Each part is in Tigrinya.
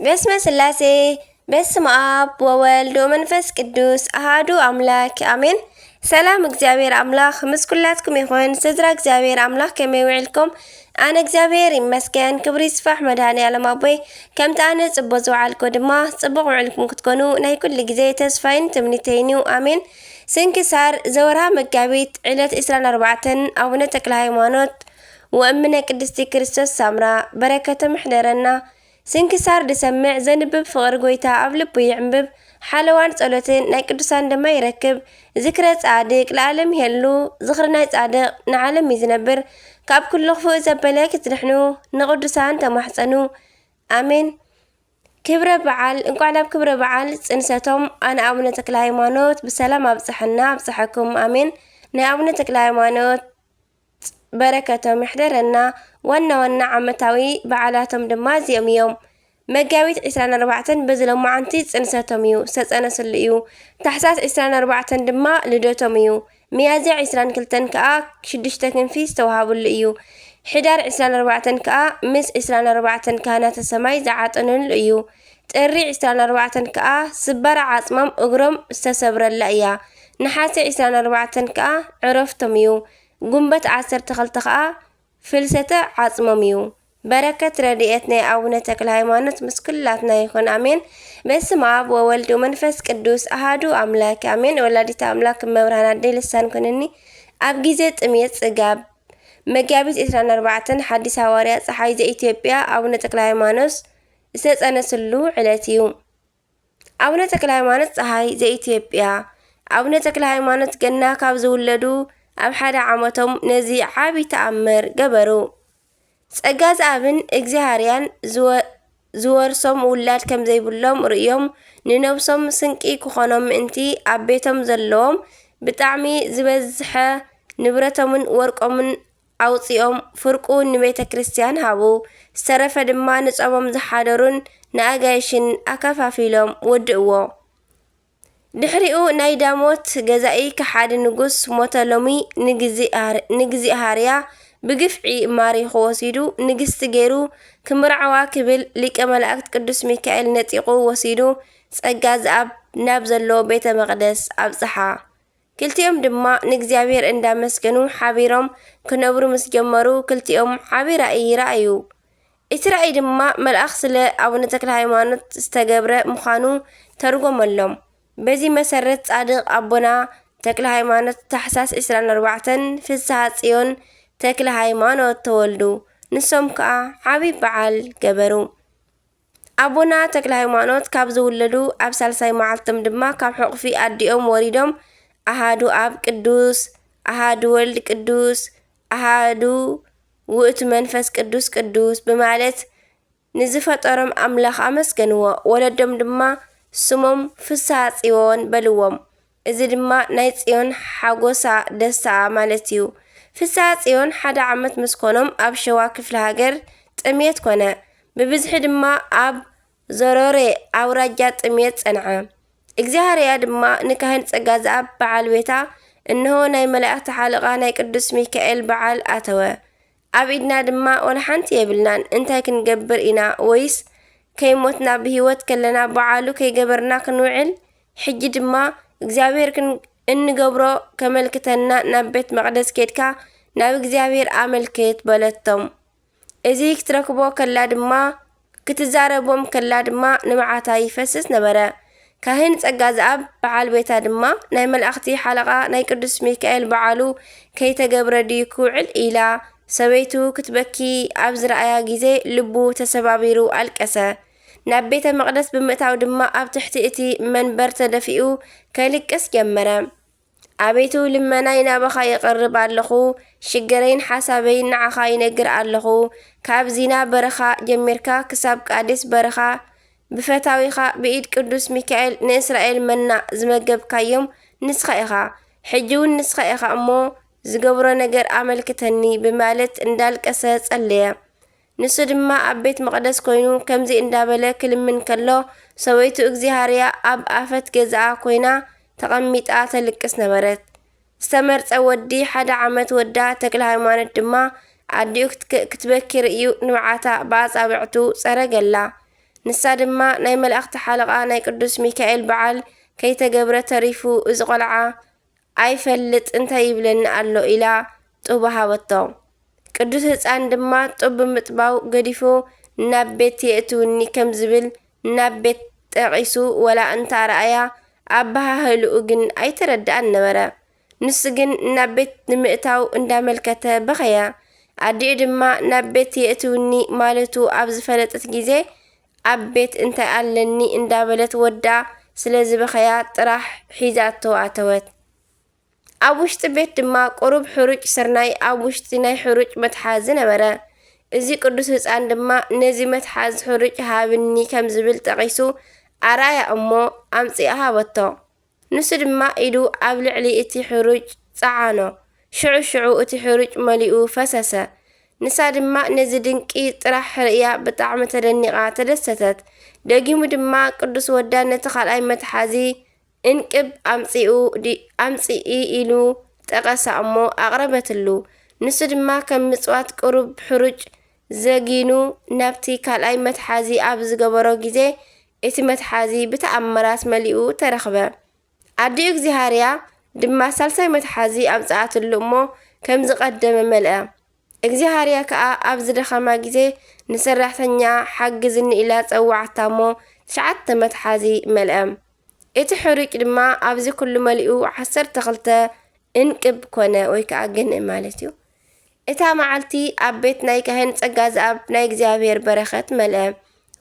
በስመ ስላሴ፣ በስመ ኣብ ወወልድ ወመንፈስ ቅዱስ ኣሃዱ ኣምላክ ኣሜን። ሰላም እግዚኣብሔር ኣምላኽ ምስ ኩላትኩም ይኹን። ስድራ እግዚኣብሔር ኣምላኽ ከመይ ውዕልኩም? ኣነ እግዚኣብሔር ይመስገን፣ ክብሪ ይስፋሕ መድኃኔ ዓለም ኣቦይ። ከምቲ ኣነ ጽቡቕ ዝውዓልኩ ድማ ጽቡቕ ውዕልኩም ክትኮኑ ናይ ኩሉ ግዜ ተስፋይን ትምኒተይን እዩ። ኣሜን። ስንክሳር ዘወርሃ መጋቢት ዕለት ዕስራን ኣርባዕተን ኣቡነ ተክለ ሃይማኖት ወእምነ ቅድስቲ ክርስቶስ ሳምራ። በረከቶም ይሕደረና። ስንክሳር ዝሰምዕ ዘንብብ ፍቕሪ ጎይታ ኣብ ልቡ ይዕምብብ። ሓለዋን ጸሎትን ናይ ቅዱሳን ድማ ይረክብ። ዝክረ ጻድቅ ለዓለም ይሄሉ። ዝኽሪ ናይ ጻድቅ ንዓለም እዩ ዝነብር። ካብ ኩሉ ክፉእ ዘበለ ክትድሕኑ ንቅዱሳን ተማሕጸኑ። ኣሜን። ክብረ በዓል፣ እንቋዕ ናብ ክብረ በዓል ጽንሰቶም ኣነ ኣቡነ ተክለ ሃይማኖት ብሰላም ኣብጽሐና ኣብጽሐኩም። ኣሜን። ናይ ኣቡነ ተክለ ሃይማኖት በረከቶም ይሕደረና። ዋና ዋና ዓመታዊ በዓላቶም ድማ እዚኦም እዮም። መጋቢት ዕስራን ኣርባዕተን በዚ ሎማዓንቲ ጽንሰቶም እዩ፣ ዝተጸነስሉ እዩ። ታሕሳስ ዕስራን ኣርባዕተን ድማ ልደቶም እዩ። ሚያዝያ ዕስራን ክልተን ከኣ ሽዱሽተ ክንፊ ዝተዋሃብሉ እዩ። ሕዳር ዕስራን ኣርባዕተን ከኣ ምስ ዕስራን ኣርባዕተን ካህናተ ሰማይ ዝዓጠንሉ እዩ። ጥሪ ዕስራን ኣርባዕተን ከኣ ስባር ዓጽሞም እግሮም ዝተሰብረላ እያ። ነሓሰ ዕስራን ኣርባዕተን ከኣ ዕረፍቶም እዩ። ጉንበት ዓሰርተ ክልተ ከኣ ፍልሰተ ዓጽሞም እዩ። በረከት ረድኤት ናይ ኣቡነ ተክለ ሃይማኖት ምስ ኩላትና ይኹን። ኣሜን። በስመ ኣብ ወወልድ ወመንፈስ ቅዱስ ኣሃዱ ኣምላክ ኣሜን። ወላዲተ ኣምላክ መብርሃን ኣደይ ልሳን ኩንኒ። ኣብ ግዜ ጥምየት ጽጋብ መጋቢት ዕስራን ኣርባዕተን ሓዲስ ሃዋርያ ጸሓይ ዘኢትዮጵያ ኣቡነ ተክለ ሃይማኖት ዝተጸነስሉ ዕለት እዩ። ኣቡነ ተክለ ሃይማኖት ጸሃይ ዘኢትዮጵያ። ኣቡነ ተክለ ሃይማኖት ገና ካብ ዝውለዱ ኣብ ሓደ ዓመቶም ነዚ ዓቢ ተኣምር ገበሩ። ጸጋ ዘኣብን እግዚኣብሄርያን ዝወ-፣ ዝወርሶም ውላድ ከም ዘይብሎም ርእዮም፣ ንነብሶም ስንቂ ክኾኖም ምእንቲ ኣብ ቤቶም ዘለዎም ብጣዕሚ ዝበዝሐ ንብረቶምን ወርቆምን ኣውጺኦም ፍርቁ ንቤተ ክርስቲያን ሃቡ። ዝተረፈ ድማ ንጾሞም ዝሓደሩን ንኣጋይሽን ኣከፋፊሎም ወድእዎ። ድሕሪኡ ናይ ዳሞት ገዛኢ ከሓዲ ንጉስ ሞተ። ሎሚ ንግዚ-፣ ንግዚኣሃርያ ብግፍዒ ማሪኹ ወሲዱ ንግስቲ ገይሩ ክምርዓዋ ክብል ሊቀ መላእክት ቅዱስ ሚካኤል ነጢቑ ወሲዱ ጸጋ ዘኣብ ናብ ዘለዎ ቤተ መቕደስ ኣብጽሓ። ክልቲኦም ድማ ንእግዚኣብሔር እንዳመስገኑ ሓቢሮም ክነብሩ ምስ ጀመሩ፣ ክልቲኦም ዓቢ ራእይ ረኣዩ። እቲ ራእይ ድማ መልኣኽ ስለ ኣቡነ ተክለ ሃይማኖት ዝተገብረ ምዃኑ ተርጎመሎም። በዚ መሰረት ጻድቕ ኣቦና ተክለ ሃይማኖት ታሕሳስ ዕስራን ኣርባዕተን ፍስሃ ጽዮን ተክለ ሃይማኖት ተወልዱ። ንሶም ከኣ ዓቢ በዓል ገበሩ። ኣቦና ተክለ ሃይማኖት ካብ ዝውለዱ ኣብ ሳልሳይ መዓልቶም ድማ ካብ ሕቑፊ ኣዲኦም ወሪዶም ኣሃዱ ኣብ ቅዱስ፣ ኣሃዱ ወልድ ቅዱስ፣ ኣሃዱ ውእቱ መንፈስ ቅዱስ ቅዱስ ብማለት ንዝፈጠሮም ኣምላኽ ኣመስገንዎ። ወለዶም ድማ ስሞም ፍስሃ ጽዮን በልዎም። እዚ ድማ ናይ ጽዮን ሓጎሳ ደስታኣ ማለት እዩ። ፍስሃ ጽዮን ሓደ ዓመት ምስ ኮኖም ኣብ ሸዋ ክፍለ ሃገር ጥምየት ኮነ። ብብዝሒ ድማ ኣብ ዘሮሬ ኣውራጃ ጥምየት ጸንዐ። እግዚኣብሄርያ ድማ ንካህን ጸጋ ዘኣብ በዓል ቤታ፣ እንሆ ናይ መላእኽቲ ሓለቓ ናይ ቅዱስ ሚካኤል በዓል ኣተወ። ኣብ ኢድና ድማ ዋላ ሓንቲ የብልናን። እንታይ ክንገብር ኢና? ወይስ ከይሞትና ብህይወት ከለና በዓሉ ከይገበርና ክንውዕል? ሕጂ ድማ እግዚኣብሄር ክን-፣ እንገብሮ ከመልክተና ናብ ቤት መቕደስ ኬድካ ናብ እግዚኣብሄር ኣመልክት በለቶም። እዚ ክትረክቦ ከላ ድማ፣ ክትዛረቦም ከላ ድማ ንብዓታ ይፈስስ ነበረ። ካህን ጸጋ ዘኣብ በዓል ቤታ ድማ ናይ መላእኽቲ ሓለቓ ናይ ቅዱስ ሚካኤል በዓሉ ከይተገብረ ድዩ ክውዕል ኢላ ሰበይቱ ክትበኪ ኣብ ዝረኣያ ግዜ ልቡ ተሰባቢሩ ኣልቀሰ። ናብ ቤተ መቕደስ ብምእታው ድማ ኣብ ትሕቲ እቲ መንበር ተደፊኡ ከልቅስ ጀመረ። ኣቤቱ ልመናይ ናባኻ የቕርብ ኣለኹ፣ ሽገረይን ሓሳበይን ንዓኻ ይነግር ኣለኹ። ካብ ዚና በረኻ ጀሚርካ ክሳብ ቃዴስ በረኻ ብፈታዊኻ ብኢድ ቅዱስ ሚካኤል ንእስራኤል መና ዝመገብካዮም ንስኻ ኢኻ። ሕጂ እውን ንስኻ ኢኻ እሞ ዝገብሮ ነገር ኣመልክተኒ ብማለት እንዳልቀሰ ጸለየ። ንሱ ድማ ኣብ ቤት መቕደስ ኮይኑ ከምዚ እንዳበለ ክልምን ከሎ፣ ሰበይቱ እግዚኣብሄርያ ኣብ ኣፈት ገዛኣ ኮይና ተቐሚጣ ተልቅስ ነበረት። ዝተመርጸ ወዲ ሓደ ዓመት ወዳ ተክለ ሃይማኖት ድማ ኣዲኡ ክትክ-፣ ክትበኪ ርእዩ ንብዓታ ብኣጻብዕቱ ጸረገላ። ንሳ ድማ ናይ መላእኽቲ ሓለቓ ናይ ቅዱስ ሚካኤል በዓል ከይተገብረ ተሪፉ እዚ ቆልዓ ኣይፈልጥ እንታይ ይብለኒ ኣሎ ኢላ ጡብ ሃበቶ። ቅዱስ ህፃን ድማ ጡብ ብምጥባው ገዲፉ ናብ ቤት የእትውኒ ከም ዝብል ናብ ቤት ጠቒሱ ወላ እንተኣርኣያ ኣበሃህልኡ ግን ኣይተረድኣን ነበረ። ንሱ ግን ናብ ቤት ንምእታው እንዳመልከተ በኸየ። ኣዲኡ ድማ ናብ ቤት የእትውኒ ማለቱ ኣብ ዝፈለጠት ግዜ ኣብ ቤት እንታይ ኣለኒ እንዳበለት ወዳ ስለ ዝበኸያ ጥራሕ ሒዛቶ ኣተወት። ኣብ ውሽጢ ቤት ድማ ቁሩብ ሕሩጭ ስርናይ ኣብ ውሽጢ ናይ ሕሩጭ መትሓዚ ነበረ። እዚ ቅዱስ ህፃን ድማ ነዚ መትሓዚ ሕሩጭ ሃብኒ ከም ዝብል ጠቒሱ ኣርኣያ እሞ ኣምፂኣ ሃበቶ። ንሱ ድማ ኢዱ ኣብ ልዕሊ እቲ ሕሩጭ ጸዓኖ። ሽዑ ሽዑ እቲ ሕሩጭ መሊኡ ፈሰሰ። ንሳ ድማ ነዚ ድንቂ ጥራሕ ርእያ ብጣዕሚ ተደኒቓ ተደሰተት። ደጊሙ ድማ ቅዱስ ወዳ ነቲ ካልኣይ መትሓዚ እንቅብ ኣምጺኡ ኣምጽኢ ኢሉ ጠቐሳ እሞ ኣቕረበትሉ። ንሱ ድማ ከም ምጽዋት ቅሩብ ሕሩጭ ዘጊኑ ናብቲ ካልኣይ መትሓዚ ኣብ ዝገበሮ ግዜ እቲ መትሓዚ ብተኣምራት መሊኡ ተረኽበ። ኣዲኡ እግዚኣብሃርያ ድማ ሳልሳይ መትሓዚ ኣምጽኣትሉ እሞ ከም ዝቐደመ መልአ። እግዚኣብሃርያ ከኣ ኣብ ዝደኸማ ግዜ ንሰራሕተኛ ሓግዝኒ ኢላ ጸውዓታ እሞ ትሽዓተ መትሓዚ መልአ። እቲ ሕሩጭ ድማ ኣብዚ ኩሉ መሊኡ ዓሰርተ ክልተ እንቅብ ኮነ፣ ወይ ከኣ ግንእ ማለት እዩ። እታ መዓልቲ ኣብ ቤት ናይ ካህን ጸጋ ዘኣብ ናይ እግዚኣብሔር በረኸት መልአ።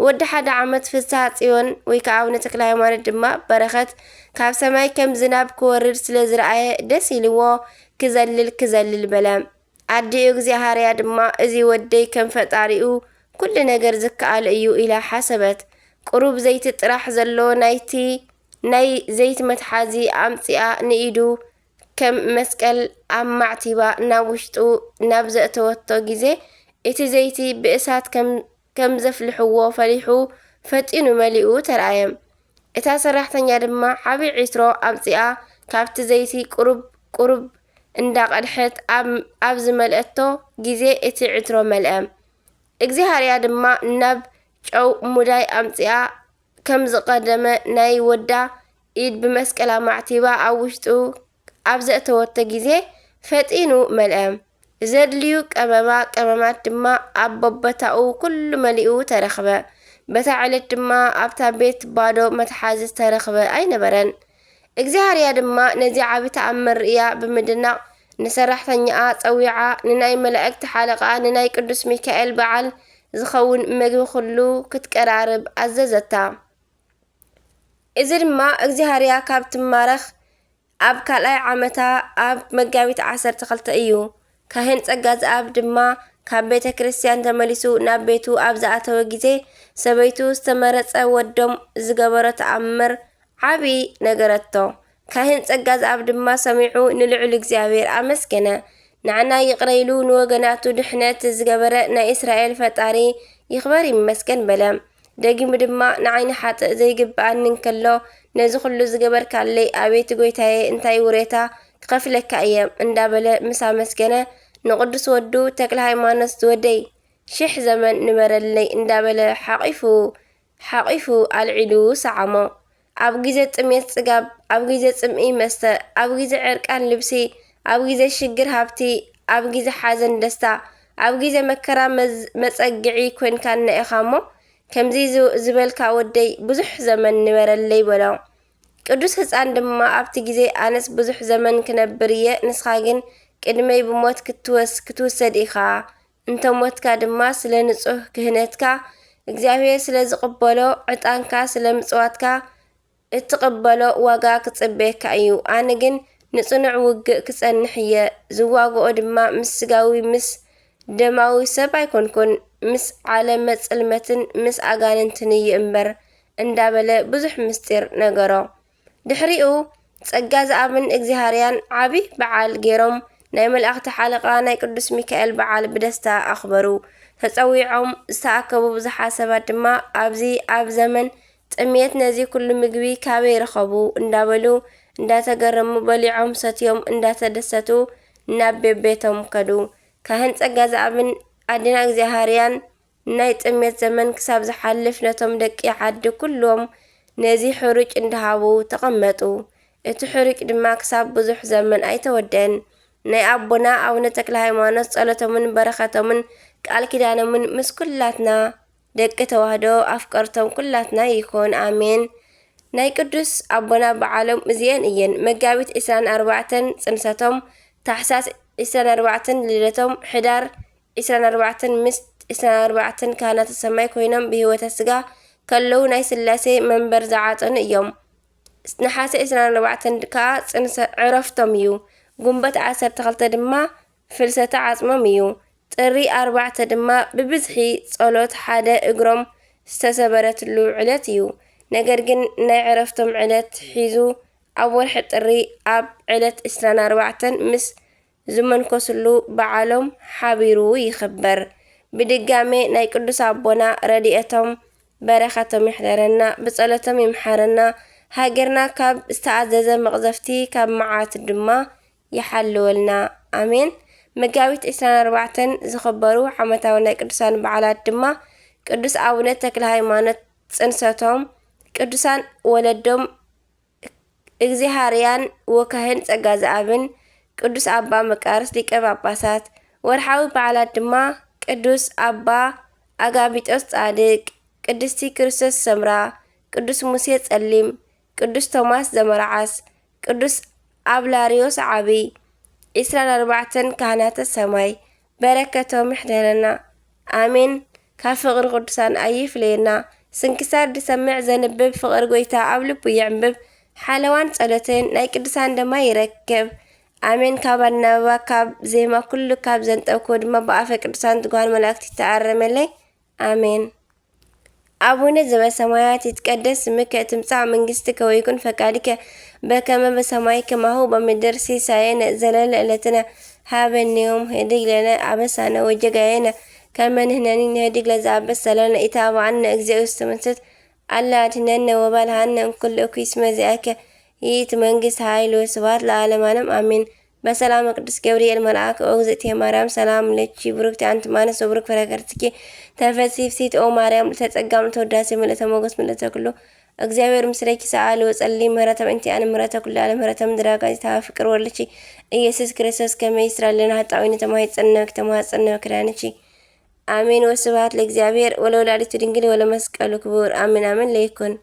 ወዲ ሓደ ዓመት ፍስሃ ጽዮን ወይ ከኣ ኣቡነ ተክለ ሃይማኖት ድማ በረኸት ካብ ሰማይ ከም ዝናብ ክወርድ ስለ ዝረኣየ ደስ ኢልዎ ክዘልል ክዘልል በለ። ኣዲኡ እግዚኣብሃርያ ድማ እዚ ወደይ ከም ፈጣሪኡ ኩሉ ነገር ዝከኣሎ እዩ ኢላ ሓሰበት። ቁሩብ ዘይቲ ጥራሕ ዘሎ ናይቲ ናይ ዘይቲ መትሓዚ ኣምጺኣ ንኢዱ ከም መስቀል ኣማዕቲባ ናብ ውሽጡ ናብ ዘእተወቶ ግዜ፣ እቲ ዘይቲ ብእሳት ከም ከም ዘፍልሕዎ ፈሊሑ ፈጢኑ መሊኡ ተራእየ። እታ ሰራሕተኛ ድማ ዓቢ ዒትሮ ኣምጺኣ ካብቲ ዘይቲ ቁሩብ ቁሩብ እንዳቐድሐት ኣብ ኣብ ዝመልአቶ ግዜ እቲ ዒትሮ መልአ። እግዚኣብሃርያ ድማ ናብ ጨው ሙዳይ ኣምጺኣ ከም ዝቐደመ ናይ ወዳ ኢድ ብመስቀል ኣማዕቲባ ኣብ ውሽጡ ኣብ ዘእተወቶ ግዜ ፈጢኑ መልአ። ዘድልዩ ቀመማ ቀመማት ድማ ኣብ በቦታኡ ኩሉ መሊኡ ተረኽበ። በታ ዕለት ድማ ኣብታ ቤት ባዶ መትሓዚ ዝተረኽበ ኣይነበረን። እግዚኣብሃርያ ድማ ነዚ ዓቢ ተኣምር ርእያ ብምድናቕ ንሰራሕተኛኣ ጸዊዓ ንናይ መላእክቲ ሓለቓ ንናይ ቅዱስ ሚካኤል በዓል ዝኸውን መግቢ ኩሉ ክትቀራርብ ኣዘዘታ። እዚ ድማ እግዚኣብሃርያ ካብ ትማረኽ ኣብ ካልኣይ ዓመታ ኣብ መጋቢት ዓሰርተ ክልተ እዩ። ካህን ጸጋ ዘኣብ ድማ ካብ ቤተ ክርስቲያን ተመሊሱ ናብ ቤቱ ኣብ ዝኣተወ ግዜ ሰበይቱ ዝተመረጸ ወዶም ዝገበሮ ተኣምር ዓቢ ነገረቶ። ካህን ጸጋ ዘኣብ ድማ ሰሚዑ ንልዑል እግዚኣብሔር ኣመስገነ። ንዓና ይቕረ ኢሉ ንወገናቱ ድሕነት ዝገበረ ናይ እስራኤል ፈጣሪ ይኽበር ይመስገን በለ። ደጊሙ ድማ ንዓይኒ ሓጥእ ዘይግብኣኒ እንከሎ ነዚ ኩሉ ዝገበርካለይ ኣቤት ጎይታየ እንታይ ውሬታ ክኸፍለካ እየ እንዳበለ ምስ ኣመስገነ ንቅዱስ ወዱ ተክለ ሃይማኖት ዝወደይ ሽሕ ዘመን ንበረለይ እንዳበለ ሓቒፉ ሓቒፉ ኣልዒሉ ሰዓሞ። ኣብ ግዜ ጥሜት ጽጋብ፣ ኣብ ግዜ ጽምኢ መስተ፣ ኣብ ግዜ ዕርቃን ልብሲ፣ ኣብ ግዜ ሽግር ሃብቲ፣ ኣብ ግዜ ሓዘን ደስታ፣ ኣብ ግዜ መከራ መጸግዒ ኮይንካና ኢኻ እሞ ከምዚ ዝበልካ ወደይ ብዙሕ ዘመን ንበረለይ በሎ። ቅዱስ ህፃን ድማ ኣብቲ ግዜ ኣነስ ብዙሕ ዘመን ክነብር እየ፣ ንስኻ ግን ቅድመይ ብሞት ክትወስ ክትውሰድ ኢኻ። እንተ ሞትካ ድማ ስለ ንጹህ ክህነትካ እግዚኣብሔር ስለ ዝቕበሎ ዕጣንካ ስለ ምጽዋትካ እትቕበሎ ዋጋ ክጽበየካ እዩ። ኣነ ግን ንጽኑዕ ውግእ ክጸንሕ እየ። ዝዋግኦ ድማ ምስ ስጋዊ ምስ ደማዊ ሰብ ኣይኮንኩን፣ ምስ ዓለመ ጽልመትን ምስ ኣጋንንትን እየ እምበር እንዳበለ ብዙሕ ምስጢር ነገሮ። ድሕሪኡ ጸጋ ዘኣብን እግዚኣብሃርያን ዓቢ በዓል ገይሮም ናይ መላእኽቲ ሓለቓ ናይ ቅዱስ ሚካኤል በዓል ብደስታ ኣኽበሩ። ተጸዊዖም ዝተኣከቡ ብዙሓት ሰባት ድማ ኣብዚ ኣብ ዘመን ጥምየት ነዚ ኩሉ ምግቢ ካበይ ረኸቡ እንዳበሉ እንዳተገረሙ በሊዖም ሰትዮም እንዳተደሰቱ ናብ ቤቤቶም ከዱ። ካህን ጸጋ ዘኣብን ኣዴና እግዚኣብሃርያን ናይ ጥሜት ዘመን ክሳብ ዝሓልፍ ነቶም ደቂ ዓዲ ኩሎም ነዚ ሕሩጭ እንዳሃቡ ተቐመጡ። እቲ ሕሩጭ ድማ ክሳብ ብዙሕ ዘመን ኣይተወደን። ናይ ኣቦና ኣቡነ ተክለ ሃይማኖት ጸሎቶምን በረኸቶምን ቃል ኪዳኖምን ምስ ኩላትና ደቂ ተዋህዶ ኣፍቀርቶም ኩላትና ይኹን። ኣሜን። ናይ ቅዱስ ኣቦና በዓሎም እዚኤን እየን። መጋቢት ዕስራን ኣርባዕተን ጽንሰቶም፣ ታሕሳስ ዕስራን ኣርባዕተን ልደቶም፣ ሕዳር ዕስራን ኣርባዕተን ምስ ዕስራን ኣርባዕተን ካህናተ ሰማይ ኮይኖም ብህይወተ ስጋ ከለዉ ናይ ስላሴ መንበር ዝዓጠኑ እዮም። ነሓሰ ዕስራን ኣርባዕተን ከኣ ጽንሰ ዕረፍቶም እዩ። ጉንበት ዓሰርተ ክልተ ድማ ፍልሰተ ዓጽሞም እዩ። ጥሪ ኣርባዕተ ድማ ብብዝሒ ጸሎት ሓደ እግሮም ዝተሰበረትሉ ዕለት እዩ። ነገር ግን ናይ ዕረፍቶም ዕለት ሒዙ ኣብ ወርሒ ጥሪ ኣብ ዕለት ዕስራን ኣርባዕተን ምስ ዝመንኮስሉ በዓሎም ሓቢሩ ይኽበር። ብድጋሜ ናይ ቅዱስ ኣቦና ረድኤቶም በረኸቶም ይሕደረና፣ ብጸሎቶም ይምሓረና፣ ሃገርና ካብ ዝተኣዘዘ መቕዘፍቲ ካብ መዓት ድማ ይሓልወልና። ኣሜን። መጋቢት ዕስራን ኣርባዕተን ዝኽበሩ ዓመታዊ ናይ ቅዱሳን በዓላት ድማ ቅዱስ ኣቡነ ተክለ ሃይማኖት ጽንሰቶም፣ ቅዱሳን ወለዶም እግዚኣብሃርያን ወካህን ጸጋ ዘኣብን፣ ቅዱስ ኣባ መቃርስ ሊቀ ጳጳሳት። ወርሓዊ በዓላት ድማ ቅዱስ ኣባ ኣጋቢጦስ ጻድቅ፣ ቅድስቲ ክርስቶስ ሰምራ፣ ቅዱስ ሙሴ ጸሊም፣ ቅዱስ ቶማስ ዘመርዓስ፣ ቅዱስ ኣብላርዮስ ዓቢ፣ ዕስራን ኣርባዕተን ካህናተ ሰማይ። በረከቶም ይሕደረና። ኣሜን። ካብ ፍቕሪ ቅዱሳን ኣይፍለየና። ስንክሳር ዝሰምዕ ዘንብብ ፍቕሪ ጎይታ ኣብ ልቡ ይዕንብብ። ሓለዋን ጸሎትን ናይ ቅዱሳን ደማ ይረክብ። ኣሜን። ካብ ኣናብባ፣ ካብ ዜማ፣ ኩሉ ካብ ዘንጠብክዎ ድማ ብኣፈ ቅዱሳን ትጉሃን መላእክት ይተኣረመለይ። ኣሜን። ኣቡነ ዘበሰማያት ይትቀደስ ስምከ ትምጻእ መንግስትከ ወይኩን ፈቃድከ በከመ በሰማይ ከማሁ በምድር። ሲሳየነ ዘለለ ዕለትነ ሃበነ ዮም ህድግ ለነ አበሳነ ወጌጋየነ ከመ ንሕነኒ ንህድግ ለዘአበሰ ለነ። ኢታብአነ እግዚኦ ውስተ መንሱት አላ አድኅነነ ወባልሐነ እምኩሉ እኩይ እስመ ዚአከ ይእቲ መንግስት ኃይል ወስብሐት ለዓለመ ዓለም አሜን። በሰላም ቅዱስ ገብርኤል መልአክ ኦ እግዝእትየ ማርያም ሰላም ለኪ ብሩክቲ አንቲ እም አንስት ወብሩክ ፍሬ ከርሥኪ ተፈሲ ፍሲት ኦ ማርያም ልዕልተ ጸጋ ምልዕተ ውዳሴ ምልዕተ ሞገስ ምልዕተ ኩሉ እግዚአብሔር ምስሌኪ ሰአሊ ወጸሊ ምህረተ በእንቲአነ ምህረተ ኩሉ ዓለም ምህረተ ምድር አጋዚ ተሃ ፍቅር ወልድኪ ኢየሱስ ክርስቶስ ከመ ይስራ ለነ ኃጣውኢነ ተማሂጸነ ወኪ ተማሐጸነ ወክዳንኪ አሜን። ወስብሐት ለእግዚአብሔር ወለወላዲቱ ድንግል ወለመስቀሉ ክቡር አሜን። አሜን ለይኩን